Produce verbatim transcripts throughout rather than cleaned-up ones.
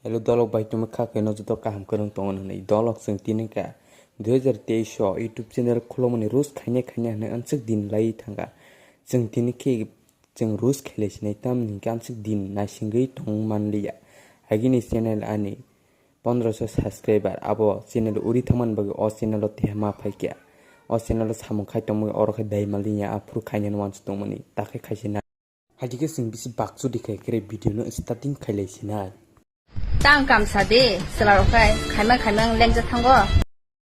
Hello dolok bai, tongma kha khe no joto kaham kwrwng tongo hinwi. Dolok chwng tini kha dui hazar teis o YouTube channel khulumani roast khaina khaina hinwi amswk din lai thangkha. Chwng tini khe chwng roast khailai sinai, tamni hwnkhe amswk din naisingwi tong manliya. Agini channel ani pondroso subscriber, abo channel uri thangmani bagwi o channel o teha ma phaikha. O channel o samung khai tongmani oro khe daimal dinya aphuru khainani wansuk tongmani takhe khaisina. Haikhe chwng bisi bakchu dikhai khe video no starting khailai sinai. Tang kamsa de, chwla rok khai khaimang khaimang lengjak thango.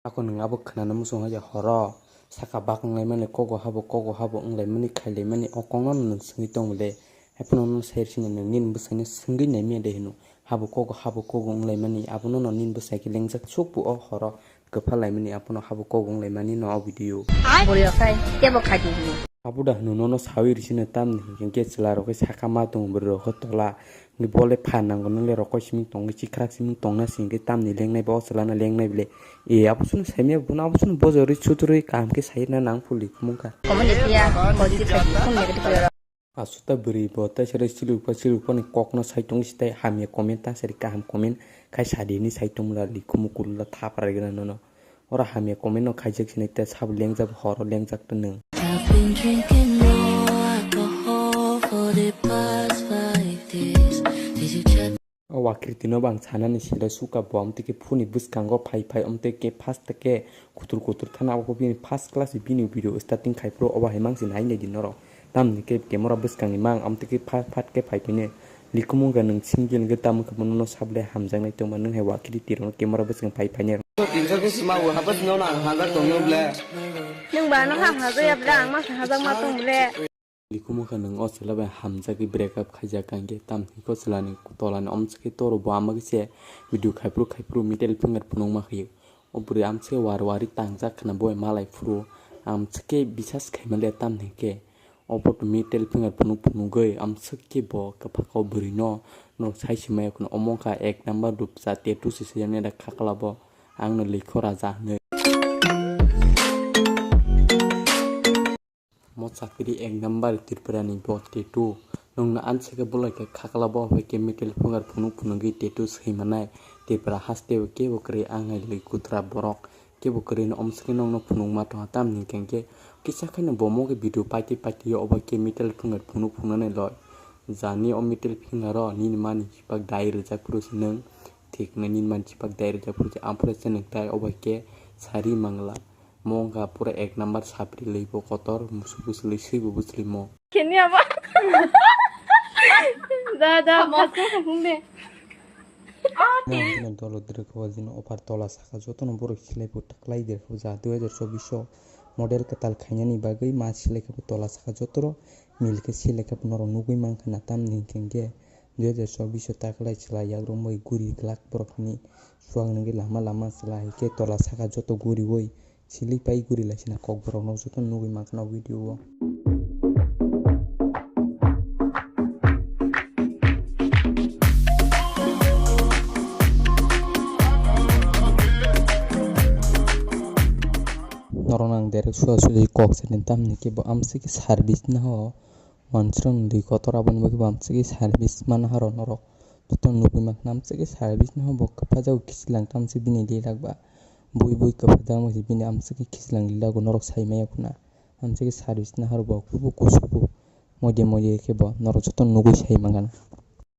Ako nwng abo khwnana muchung hai horo, saka bak wnglaimani, kogo habo, kogo habo wnglaimani, khailaimani, o kokno nwng swngwi tong le. Haiphano nwng sai sini nwng nini bwsaino swngwi naimya de hino, habo kogo, habo kogo wnglaimani, abono no nini bwsai khe lengjak suk bu o horo kwpha laimani, abono habo kogo wnglaimani no o video. Bwrwi rok khai tebo khai di hino. Abo da hwno nono sawi risino, tamni hinkhe chwla rok khe saka ma tongo, bwrwi rok khe tola. Ni bole phan nango, nwngle rokoi siming tongwi chikhrak siming tongna singkhe tamni lengnai ba o chwlano lengnai bile. E abo chwng saimya bono abo chwng bojorwi chuturwi kaham khe sairna nang phuli khumung kha. Comment ya, positive side, phone negative side. Asuta bwrwi bo tai sari silukpa silukpani kokno sai tong sitai hamya comment ta sari kaham comment khai sadi hinwi sai tongmula likhumu kulula thapra gana nono. Oro hamya comment no khaijak sinai ta sabo lengjak horo lengjak ta nwng. I've been drinking no alcohol for the past five days. Did you check? O wakriti no bang sanani sila suka bo amtwi khe phone ni bwskango phai phai amtwi khe first khe kutur kutur thana abo bini first class bini video starting khai phuru obo hai mangsi nai nai di norok. Tamni khe camera bwskangni mang amtwi khe phat phat khe phai phai ne. Likumung ga nwng single hwnkhe tamo khe bono no sable hamjaknai tongma nwng hai wakriti rokno camera bwskang phai phai ne. Tinsa khe sima bo habas no na hajak tong no ble. Nwng ba no ham hajak ya ble, ang ma hajak ma tong ble. Likumung kha nwng o chwla bai hamjagwi break up khaijak, hwnkhe tamni khe o chwlani tolani omswkhe toro bo ama khe se video khaiphuru khaiphuru middle finger phunukma khaio. O bwrwi amswkhe war wari tangjak khna bo malai phuru amswkhe bisas khaima le tamni khe obo to middle finger phunuk phunugwi amswkhe bo kwphak o bwrwino norok sai se maya khwna omo wngkha ek number rupcha tattoo se swijak nai da khakla bo ang no likho raja hinwi. Mo chapiri ek number Tripura ni bo tattoo. Nwng no ansa khe bolai khe khakla bo hai khe middle finger phunuk phunugwi tattoo swi manai. Tripura haste o kebo kwrwi ang hai lwi kutra borok. Kebo kwrwi no omswkhe nwng no phunuk ma tongha tamni hwnkhe kisa khe no bo mo khe video paitwi paitwi o obo khe middle finger phunuk phunuknai loi. Jani o middle finger o nini mani chipak dai rwjak phuru se nwng thik nai nini mani chipak dai rwjak phuru se amphure se nwng tai obo khe sari mangla. Mo wngkha pura ek number sapri lwi bo kotor, musuk bwswlwi swi bo bwswlwi mo. Kenya ba. Da, da, bas ka khapung de. Mo wngkha dolo dirkho jino offer tola saka jotono borok silai bo taklai dirkho ja dui hajar chobbish o model kwtal khainani bagwi ma silai khe bo tola saka jotoro mil khe silai khe bo norok nugwi mankha na tamni hwnkhe dui hajar chobbish o taklai chwla yagrwng bai guri glak borok hwnwi suak nungwi lama lama chwla hai khe tola saka joto guriwi Silwi pai guri laisina kokborok no joto nugwi mankha o video o. Norok no ang direct suja suji kok sadi tamni khe bo amswk khe service naho. Wansrang dui kotor aboni bagwi bo amswk khe service mana haro norok. Joto nugwi mankha amswk khe service no bo kwphajago khichilang tamswk bini lilak ba. Bui bui kwphajago bini amswk khe khichilang lilago norok sai maya khuna. Amswk khe service no haro bo kubu kusuku moide moide khe bo norok joto nugwi sai mankha.